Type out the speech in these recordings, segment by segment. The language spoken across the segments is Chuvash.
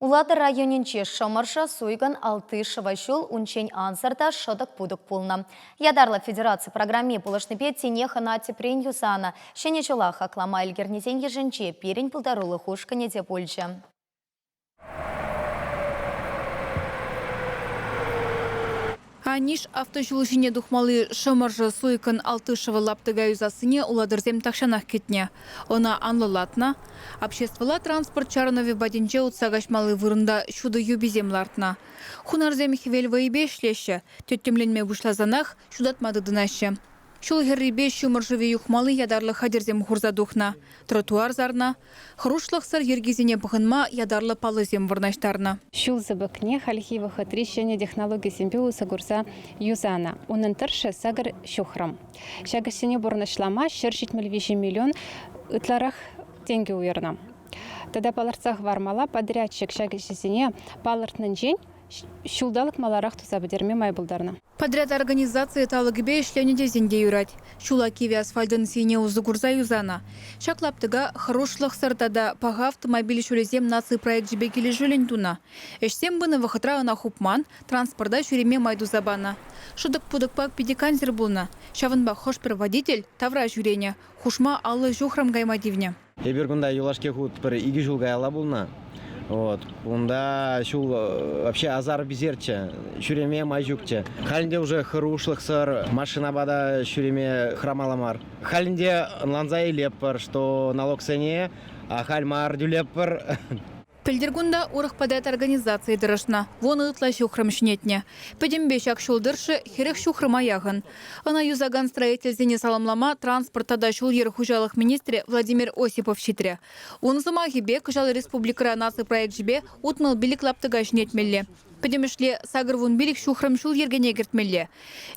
Улатӑр районӗнчи Шӑмӑршӑ, Суйкӑн, Алтышево ҫул унччен ансӑр та шӑтӑк-путӑк пулнӑ. Ятарлӑ федераци программи пулӑшнипе тинех ӑна тӗпрен юсанӑ. Ҫӗнӗ ҫула хаклама ӗлкӗрнисен йышӗнче пирӗн пултарулӑх ушкӑнӗ те пулчӗ. Аниш автоҫул ҫине тухмалли Шӑмӑршӑ Суйкӑн Алтышево лаптӑка юсассине улатӑрсем тахҫанах кӗтнӗ. Ӑна анлӑлатнӑ. Обществӑлла транспорт чарӑнӑвӗ патӗнче утса каҫмалли вырӑнта ҫутӑ юписем лартнӑ. Хунарсем хӗвел вӑйӗпе ӗҫлеҫҫӗ, тӗттӗмленме пуҫласанах ҫутатма тытӑнаҫҫӗ. Ҫул хӗррипе ҫумӑр шывӗ юхмалли ятарлӑ хатӗрсем хурса тухнӑ, тротуар сарнӑ, хӑрушлӑхсӑр йӗркесене пӑхӑнма ятарлӑ паллӑсем вырнаҫтарнӑ. Ҫул сыпӑкне хальхи вӑхӑтри ҫӗнӗ технологисемпе усӑ курса юсанӑ. Унӑн тӑршшӗ сакӑр ҫухрӑм. Ҫак ӗҫсене пурнӑҫлама 173 миллион ытларах тенкӗ уйӑрнӑ. Тата палӑртса хӑвармалла, подрядчик ҫак ӗҫсене палӑртнинчен ҫулталӑк маларах туса пӗтерме май пултарнӑ. Подряд организацийӗ талӑкӗпе ӗҫленӗ тесен те юрать. Ҫула кивӗ асфальтӑн сийне усӑ курса юсанӑ. Ҫак лаптӑка Хӑрушлӑхсӑр тата паха автомобиль ҫулӗсем наци проекчӗпе килӗшӳллӗн тунӑ. Ӗҫсем пынӑ вӑхӑтра ӑна хупман, транспорта ҫӳреме май туса панӑ. Шӑтӑк-путӑкпа питӗ кансӗр пулнӑ. Ҫавӑнпа хӑш-пӗр водитель тавра ҫӳренӗ, хушма 50 ҫухрӑм кайма тивнӗ. Эпир кунта юлашки хут пӗр икӗ ҫул каялла пулнӑ. Вот. Унта ҫул вообще азар писерччӗ, ҫӳреме май ҫукчӗ. Халь ӗнтӗ уже хӑрушлӑхсӑр машинапа та ҫӳреме хӑрамалла мар. Халь ӗнтӗ ӑнланса илетпӗр, что налогсене ахаль мар тӳлетпӗр. Пӗлтӗр кунта урӑх подряд организацийӗ тӑрӑшнӑ, вунӑ ытла ҫухрӑм ҫӗнетнӗ. Пӗтӗмпе ҫак ҫул тӑршшӗ 40 ҫухрӑма яхӑн. Ӑна юсакан строительсене саламлама транспорт тата ҫул-йӗр хуҫалӑх министрӗ Владимир Осипов ҫитрӗ. Ун сӑмахӗпе, кӑҫал республикӑра наци проекчӗпе 65 лаптӑка ҫӗнетмелле. Пӗтӗмӗшле 85 ҫухрӑм ҫул йӗркене кӗртмелле.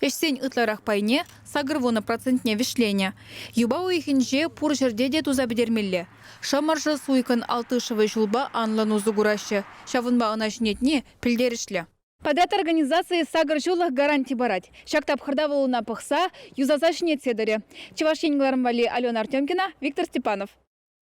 Ӗҫсен ытларах пайне, 80 процентне вӗҫленӗ. Юпа уйӑхӗнче пур ҫӗрте те туса пӗтермелле. Шӑмӑршӑ Суйкӑн Алтышево ҫулпа анлӑн усӑ кураҫҫӗ. Ҫавӑнпа ӑна ҫӗнетни пӗлтерӗшлӗ. Подряд организацийӗ сакӑр ҫуллӑх гаранти парать. Ҫак тапхӑрта вӑл ӑна пӑхса, юсаса ҫӗнетсе тӑрӗ. Чӑваш Ен кӑларӑм валли Алена Артемкина, Виктор Степанов.